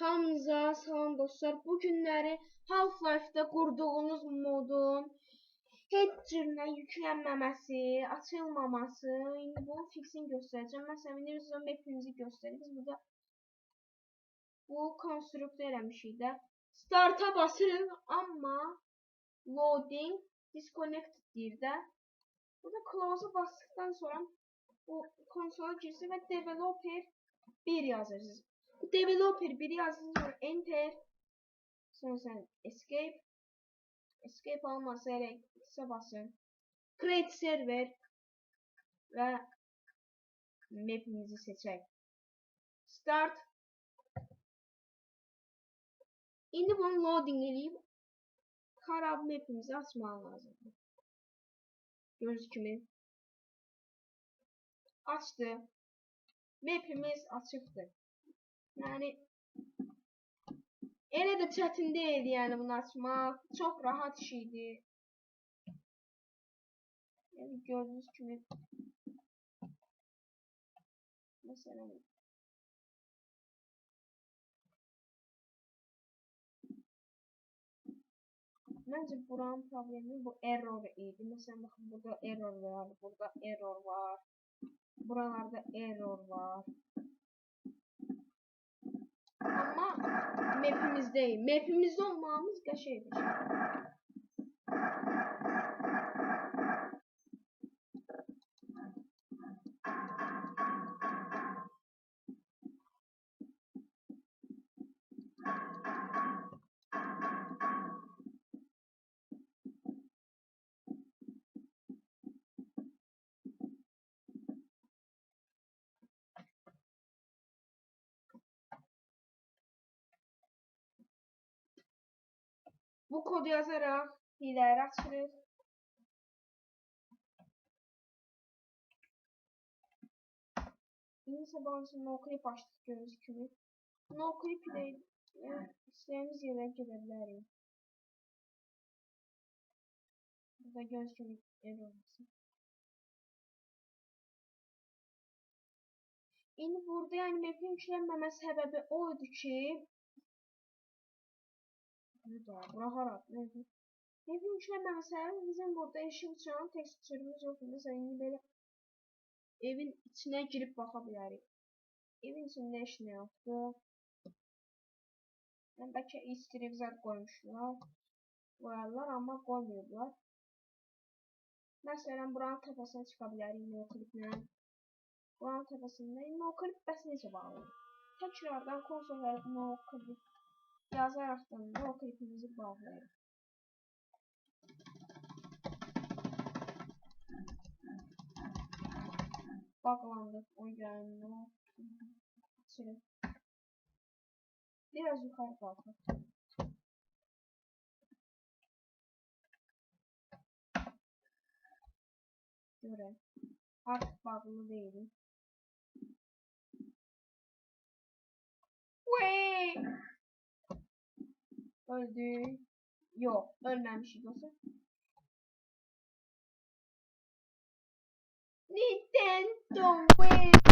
Hamınıza salam dostlar. Bu günləri Half-Life'da qurduğunuz modun heç cürünə yüklənməməsi, açılmaması, indi bunun fixini göstərəcəm. Məsələn, indi biz map'imizi göstərik. Biz burada bu konstruktu eləmişik də. Start'a basırıq, amma loading disconnected deyir də. Burada close'a basdıqdan sonra bu konsola girsin və developer 1 yazırsınız. Developer 1 yazırsınız, sonra enter, sonra sən escape, escape olmasa elə X-ə basın, create server və map'imizi seçək. Start. İndi bunu loading eləyib xarab map'imizi açmaq lazımdır. Gördüyünüz kimi açdı. Map'imiz açıqdır. Yəni elə də çətin deyildi yəni bunu açmaq. Çox rahat iş idi. Yəni gördüyünüz kimi məsələn məncə buranın problemi bu error idi. Məsələn baxın burada error var, burada error var. Buralarda error var. Amma map'imizdəyik. Map'imizdə olmağımız qəşəng bir şey. Bu kodu yazaraq hilələri açırıq. İndi isə bunun üçün noclip açdıq gördüyünüz kimi. Noclip ilə istəyimiz yerə gedə bilərik. Burada gördüyünüz kimi error olmasın. İndi burada yəni map'in yüklənməmə səbəbi o idi ki, bura haradır? Map'in yüklənməmə səbəbi bizim burada eşik uçan tekstürümüz yoxdur. Məsələn, indi belə evin içinə girib baxa bilərik. Evin içində heç nə yoxdur. Yəni, bəlkə easter egg zad qoymuşlar. Qoyarlar, amma qoymayıblar. Məsələn, buranın təpəsinə çıxa bilərik nocliplə. Buranın təpəsində noclip bəs necə bağlanır? Təkrardan konsol verib noclip yazaraqdan noclipimizi bağlayırıq. Bağlandı. O görə açırıq. Biraz yuxarı qalxaq. Görək. Artıq bağlı deyilik. Wey! Öldük. Yox, ölməmişik olsa. Nintendo Wii.